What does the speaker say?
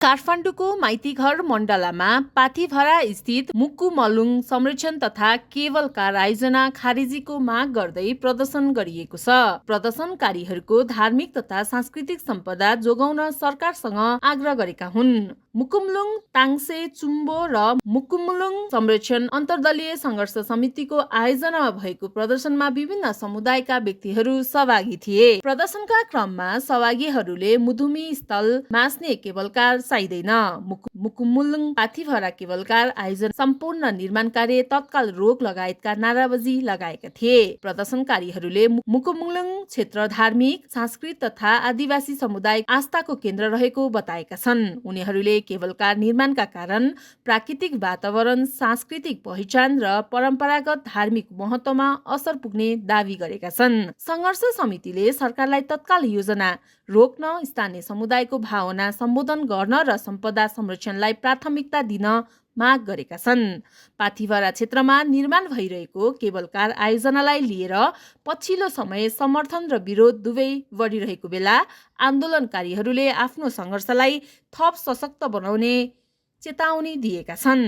काठमाडौँको माइतीघर मण्डलामा पाथिभरा स्थित मुक्कुमलुङ संरक्षण तथा केबल कार आयोजना खारेजीको माग गर्दै प्रदर्शन गरिएको छ। प्रदर्शनकारीहरूको धार्मिक तथा सांस्कृतिक सम्पदा जोगाउन सरकारसँग आग्रह गरेका हुन्। मुकुमलुङ ताङसे चुम्बो र मुकुमलुङ संरक्षण अन्तर्दलीय सङ्घर्ष समितिको आयोजनामा भएको प्रदर्शनमा विभिन्न समुदायका व्यक्तिहरू सहभागी थिए। प्रदर्शनका क्रममा सहभागीहरूले मुधुमी स्थल मास्ने केबल कार चाहिँदैन, मुकुमलुङ पाथिभरा केबल कार आयोजना सम्पूर्ण निर्माण कार्य तत्काल रोक लगायतका नाराबाजी लगाएका थिए। प्रदर्शनकारीहरूले मुकुमलुङ क्षेत्र धार्मिक, सांस्कृतिक तथा आदिवासी समुदाय आस्थाको केन्द्र रहेको बताएका छन्। उनीहरूले केबल कार निर्माणका कारण प्राकृतिक वातावरण, सांस्कृतिक पहिचान र परम्परागत धार्मिक महत्त्वमा असर पुग्ने दावी गरेका छन्। सङ्घर्ष समितिले सरकारलाई तत्काल योजना रोक्न, स्थानीय समुदायको भावना सम्बोधन गर्न र सम्पदा संरक्षणलाई प्राथमिकता दिन माग गरेका छन्। पाथिभरा क्षेत्रमा निर्माण भइरहेको केबल कार आयोजनालाई लिएर पछिल्लो समय समर्थन र विरोध दुवै बढिरहेको बेला आन्दोलनकारीहरूले आफ्नो सङ्घर्षलाई थप सशक्त बनाउने चेतावनी दिएका छन्।